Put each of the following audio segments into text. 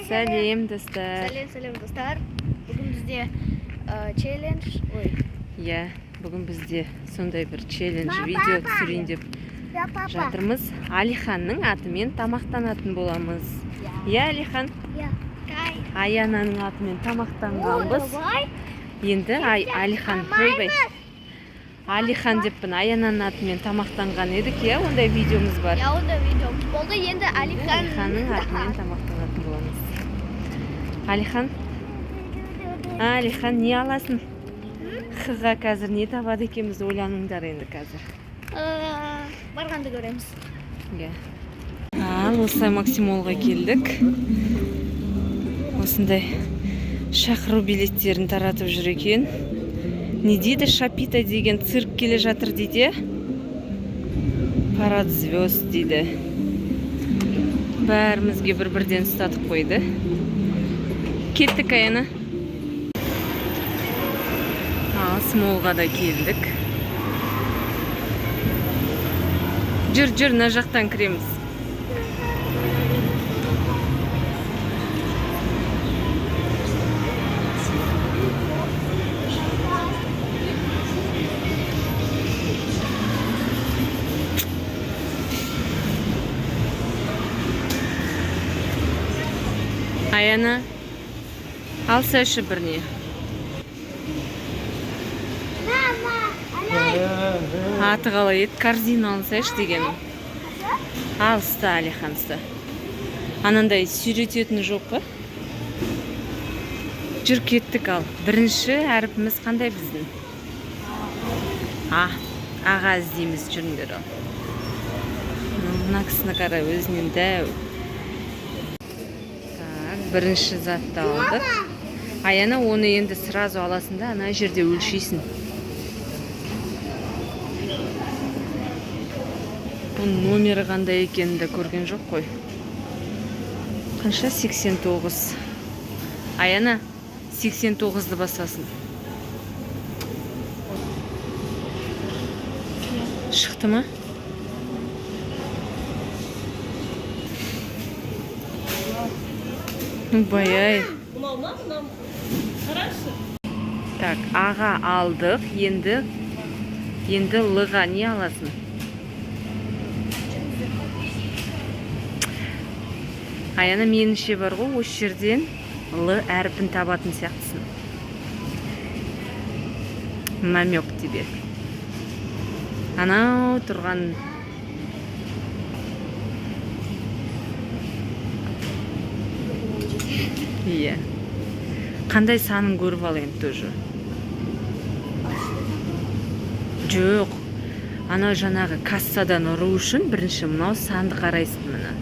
Сәлем, достар. Сәлем, сәлем, достар. Бүгін бізде челлендж. Ой. Иә, бүгін бізде сондай бір челлендж видео түсірейін деп жатырмыз. Алиханның атымен тамақтанатын боламыз. Иә, Алихан? Иә. Аянаның атымен тамақтанғанбыз. Енді Алихан, ойбай. Алихан деппін, Аянаның атымен тамақтанған едік, иә, ондай видеомыз бар. Иә, ондай видеомыз болды. Енді Алихан. Алиханның атымен тамақтанатын боламыз. Алихан, Алихан, не аласың? Х-ға қазір не табады екенбіз, ойланыңдар енді қазір. Барғанды көреміз. Иә. Ал, осылай Максимолға келдік. Осындай шақыру билеттерін таратып жүр екен. Не дейді, Шапита деген цирк келе жатыр дейді. Парад звезд дейді. Бәрімізге бір-бірден ұстатып қойды. Кеттік, Аяна. Ал, Смолға да келдік. Жүр, жүр, мына жақтан кіреміз. Аяна, алсайшы бірне. Аты қалай еді? Корзина алсайшы дегенім. Ал, ұста, Алихан, ұста. Анандай сүйрететін жоқ па? Жүр, кеттік, ал. Бірінші әріпіміз қандай біздің? А, аға іздейміз, жүріңдер, ал. Мына кісіні қара, өзінен дәу. Так, бірінші затты алдық. Аяна, оны енді сразу аласың да, ана жерде өлшейсің. Бұның номері қандай екенін де көрген жоқ қой. Қанша? 89. Аяна, 89-ды басасың. Шықты ма? Баяй. Так, аға алдық. Енді лыға не аласың? Аяна, меніңше бар ғой, осы жерден Л әрпін табатын сияқтысың. Намек тебе. Анау тұрған. Иә. Қандай санын көріп ал енді тоже. Жоқ. Анау жаңағы кассадан ұру үшін бірінші мынау санды қарайсың міне.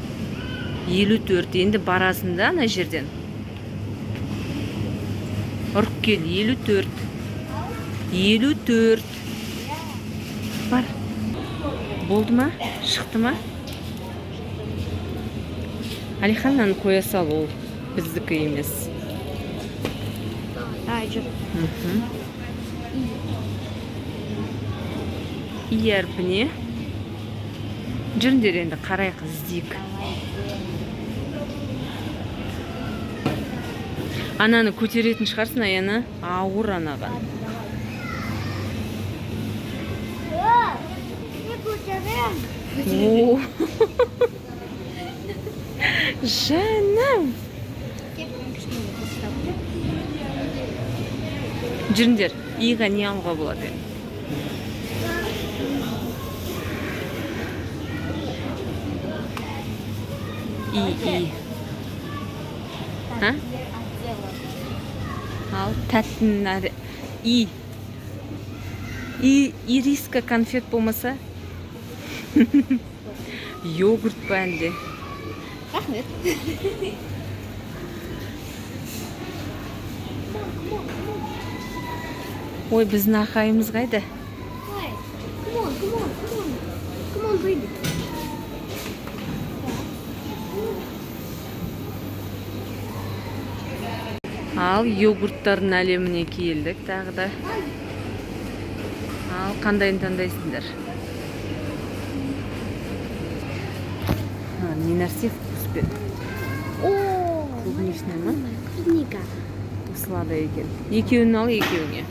54. Енді барасың да ана жерден. Ұрып кел, 54. 54. Бар. Болды ма? Шықты ма? Алихан, мынаны қоя сал, ол біздікі емес. Ай, жүр. И әрпіне. Жүріңдер енді, қарайық, іздейік. Ананы көтеретін шығарсың, Аяна. Ауыр анаған. О! Жаным! Жүріңдер, иға не алуға болады енді? И, и. А? Ал, тәттінің әрі. И. И, ириска конфет болмаса? Йогурт па әлде? Рахмет. Ой, біздің ағайымыз қайда? Ой, come on, come on, come on. Come on, baby. Ал, йогурттардың әлеміне келдік тағы да. Ал, қандайын таңдайсыңдар? Не нәрсе вкуспен? О! Клубничный ма? Клубника. Қосылады екен. Екеуін ал, екеуіңе.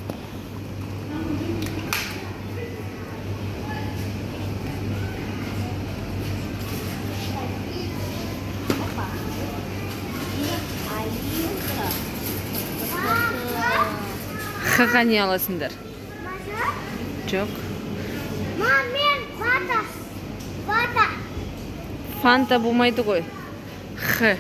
Опа. И Алиха. Х-ға не аласыңдар? Жоқ. Мам, вата. Вата. Фанта болмайды ғой. Х.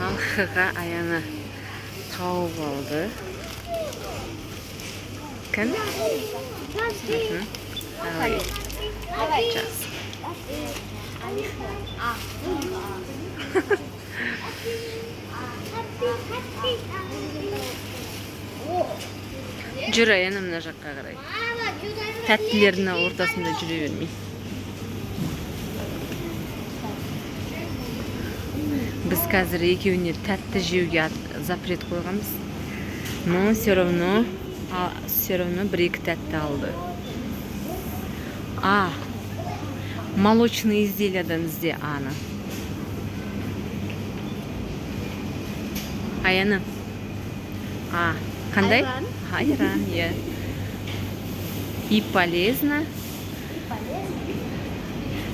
Ал Х-ға Аяна тауып алды. Кім? Давай. Давай. Жақсы. Алиха. А. Жүр, Аяна, мына жаққа қарай. Тәттілердің ортасында жүре бермей. Біз қазір екеуіне тәтті жеуге запрет қойғанбыз. Но все равно бір-екі тәтті алды. А, молочный изделиядан ізде аны. Аяна. А, қандай? Айран. Айран, иә. И полезно,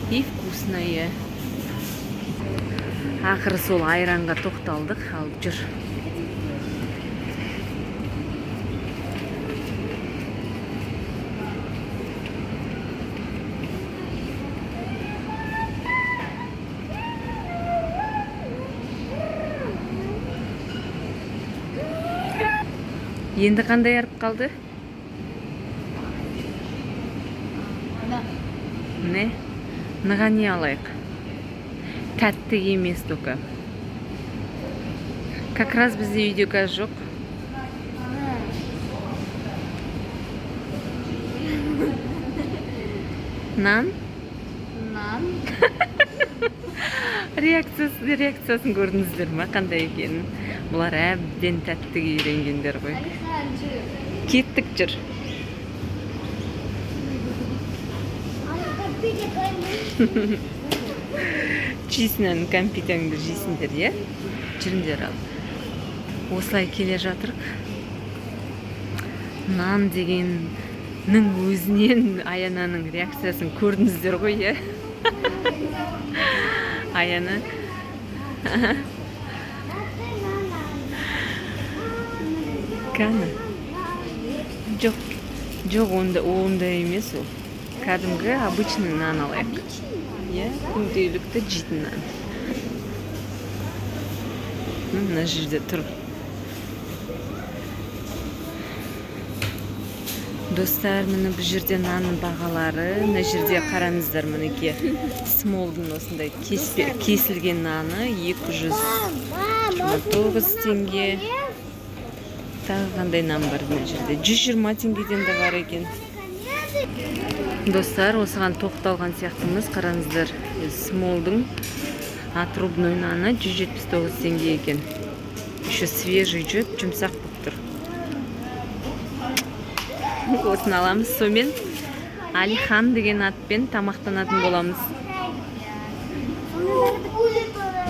и вкусно, иә. Ақыры сол айранға тоқталдық, алып жүр. Енді қандай әріп қалды? Не? Ныға не алайық? Тәтті емес только. Как раз бізде үйде газ жоқ. Нан? Нан. Реакциясын көрдіңіздер ма, қандай екенін? Бұлар әбден тәттіге үйренгендер ғой. Алихан, жүр. Кеттік, жүр. Алихан. Жейсің әні, кәмпитіңді жейсіңдер, иә? Жүріңдер ал. Осылай келе жатырық. Нан дегеннің өзінен Аянаның реакциясын көрдіңіздер ғой, иә? Аяна. Кәні. Жоқ, жоқ, онда емес ол. Кәдімгі обычный нан алайық. Иә, күнделікті жейтін нан. Мына жерде тұр. Достар, міне, бұл жерде нанның бағалары. Мына жерде қараңыздар, мінекей, Смолдың осындай кесілген наны 229 теңге. Тағы қандай нан бар мына жерде? 120 теңгеден де бар екен. Достар, осыған тоқталған сияқтымыз. Қараңыздар, Смолдың отрубной наны 179 теңге екен. Еще свежий, жұп жұмсақ болып тұр. Осыны аламыз, сонымен Алихан деген атпен тамақтанатын боламыз.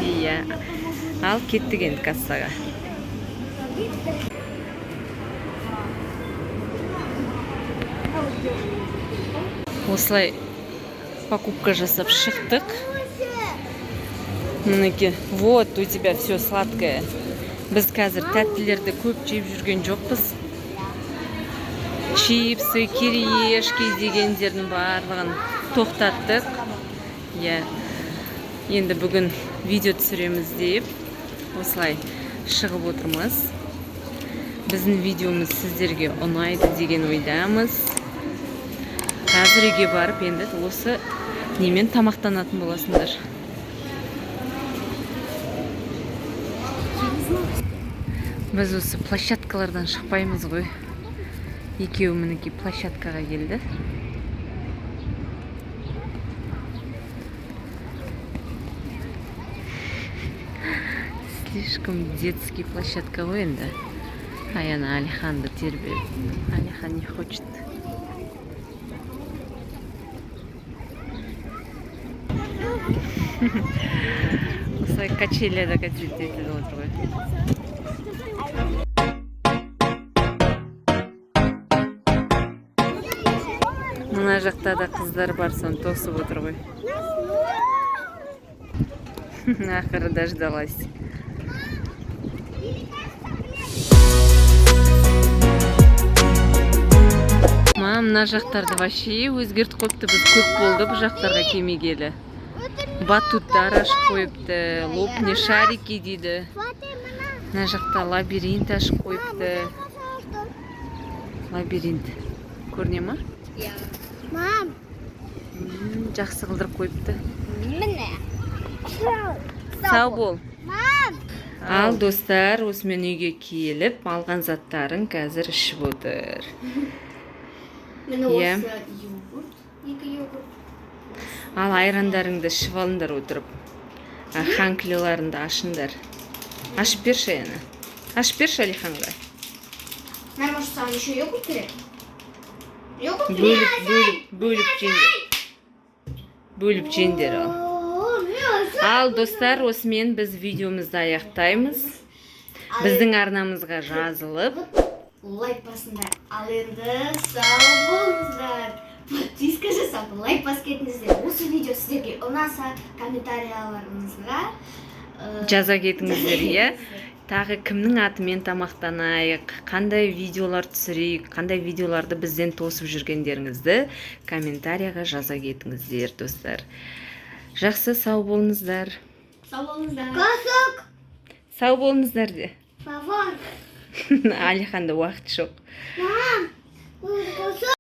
Иә. Ал кеттік енді кассаға. Осылай покупка жасап шықтық. Мінекей, вот у тебя все сладкое. Біз қазір тәттілерді көп жеп жүрген жоқпыз. Чипсы, кириешки дегендердің барлығын тоқтаттық. Иә. Енді бүгін видео түсіреміз деп осылай шығып отырмыз. Біздің видеомыз сіздерге ұнайды деген ойдамыз. Қазір үйге барып енді осы немен тамақтанатын боласыңдар. Біз осы площадкалардан шықпаймыз ғой. Екеуі мінекей площадкаға келді. Слишком детский площадка ғой енді. Аяна Алиханды тербеп. Алихан не хочет. Осылай качеляда качать етіп отыр ғой. Мына жақта да қыздар бар, соны тосып отыр ғой. Ақыры дождалась. Ма, мына жақтарды вообще өзгертіп қойыпты. Біз көп болды бұл жақтарға келмегелі. Батуттар ашып қойыпты, лопни шарики дейді. Мына жақта лабиринт ашып қойыпты. Лабиринт. Көріне ма? Иә. Мам. Жақсы қылдырып қойыпты. Міне. Сау бол. Мам. Ал, достар, осымен үйге келіп, алған заттарын қазір ішіп отыр. Міне, Иә. осы йогурт, екі йогурт. Ал, айрандарыңды ішіп алыңдар отырып. А, ханклиларыңды ашыңдар. Ашып берші, Аяна. Ашып берші Алиханға. Мам, может, саған еще йогурт керек? Йогурт Бөліп, бөліп, бөліп жеңдер. Бөліп жеңдер, ал. Ал, достар, осымен біз видеомызды аяқтаймыз. Біздің арнамызға жазылып, Лайк басыңдар. Ал енді сау болыңыздар. Подписка жасап, лайк басып кетіңіздер. Осы видео сіздерге ұнаса, комментарияларыңызға жаза кетіңіздер, иә. Тағы кімнің атымен тамақтанайық, қандай видеолар түсірейік, қандай видеоларды бізден тосып жүргендеріңізді комментарияға жаза кетіңіздер, достар. Жақсы, сау болыңыздар. Сау болыңыздар. Қасық. Сау болыңыздар де. Бабам. Алиханда уақыт жоқ. Мам.